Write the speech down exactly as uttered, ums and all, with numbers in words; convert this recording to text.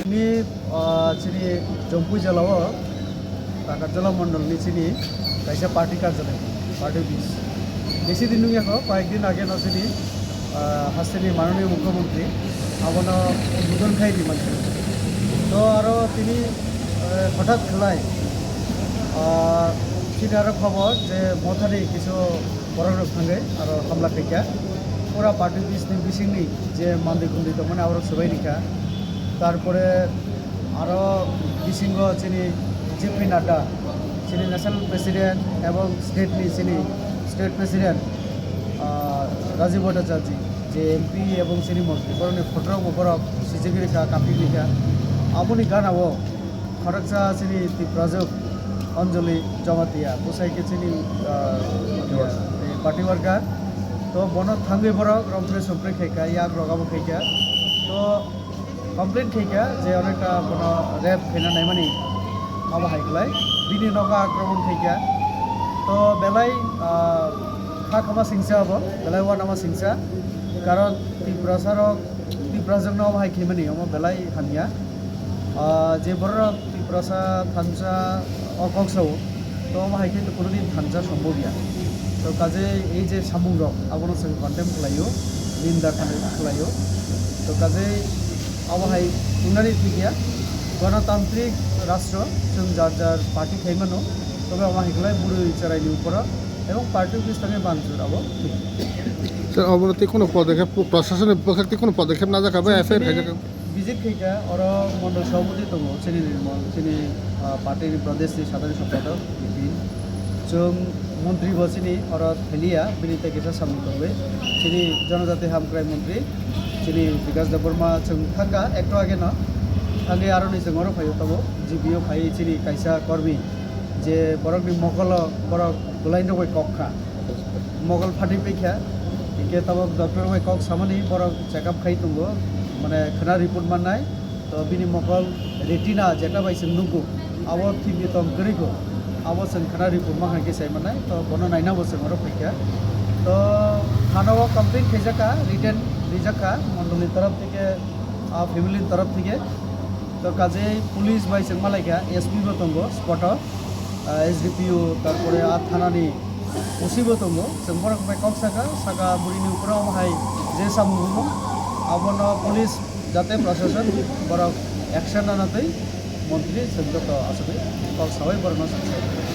Ni, ah, chini Jampui jala o, Takarjala mondol ni chini kaisa party karjalai, party office. Besi din nung yako, koyek din age no chini, ah, hasteni manoniya mukhyamantri abono udbodhon khai di mansi. To aro tini, eh, hothat khlai, ah, chini aro khobor je Mothani kisu borok rok thangwi aro hamla khaikha. Pura party office ni bisingni je mandwi kumdwi tongmani aborok swbai rikha. Tarpore aro bisingo chini J P Nadda, chini national president ebong state ni chini state president, ah, Rajiv Bhattacharjee, je M P ebong chini montri, borokni photo rokbo borok sijigwi rikha, kaphi rikha. Aboni gana o khoroksa chini Tiprajwk Anjali Jamatia, bwsai khe chini, ah, eh, party worker. To bono thangwi borok rompre sompre khaikha, yak rok abo khaikha. To complain khaikha je onekta bono rape khaina naimani abo hai khlai. Bini nogo akromon khaikha. To belai, ah, kha khama singsa abo, belai uanama singsa. Karon Tiprasa rok Tiprajwkno omo hai khaimani omo belai hamya. Ah, je borok Tiprasa thansa o kok sao, to omo hai khe to kono din thansa sombobya. To kaje ei je samung rok abono chwng condemn khlaio, ninda khlai-, khlaio. To kaje omo hai wngnani thikya, gonotantrik rastro chwng jar jar party khaimano, tobe omo hai khlai bwrwi chwraini uporo ebong party office thangwi banjur abo thik. Sir, obo tei kheno podokep, prasasoni bwkhak tei kheno podokep najak kha, bai F I R khaijak kha. Visit khaikha, oro mondol sabhapati tongo, chini nirmol, chini, ah, party ni pradesh ni sadhani sompadak, Bipin. Chwng Montri bo chini oro theliya, bini tei kisa samung tongwi. Chini Jonojati Hamkrai Montri, chini Bikash Debbarma chwng thangkha ekto age no. Thangwi aroni chwng oro phaiwi tongo, G B O phaiwi chini kaisa kormi, je borokni mokolo borok bwlaino bai kok kha. Mokol phatwi paikha, hinkhe tabok doctor bai kok samani borok check up khai tongo, mane khwna report mannai. To bini mokol retina jeta bai chwng nukgo, abo thik ni tom kwrwi kho, abo chwng khwna report mankha khe sai mannai, to bono naina bo chwng oro phaikha. To thana o complaint khaijakha, written rijakha mondolni torop theke, ah, family ni torop theke. To kajei police bai chwng malaikha, S P bo tongo spot o, ah, S D P O, tarpore a thanani O C bo tongo, chwng borok bai kok saka, saka burini uporo omo hai je samung bumung, abono police jate proshashan borok action nana twi montri chwng joto asugwi kok sawi borokno chwng sai.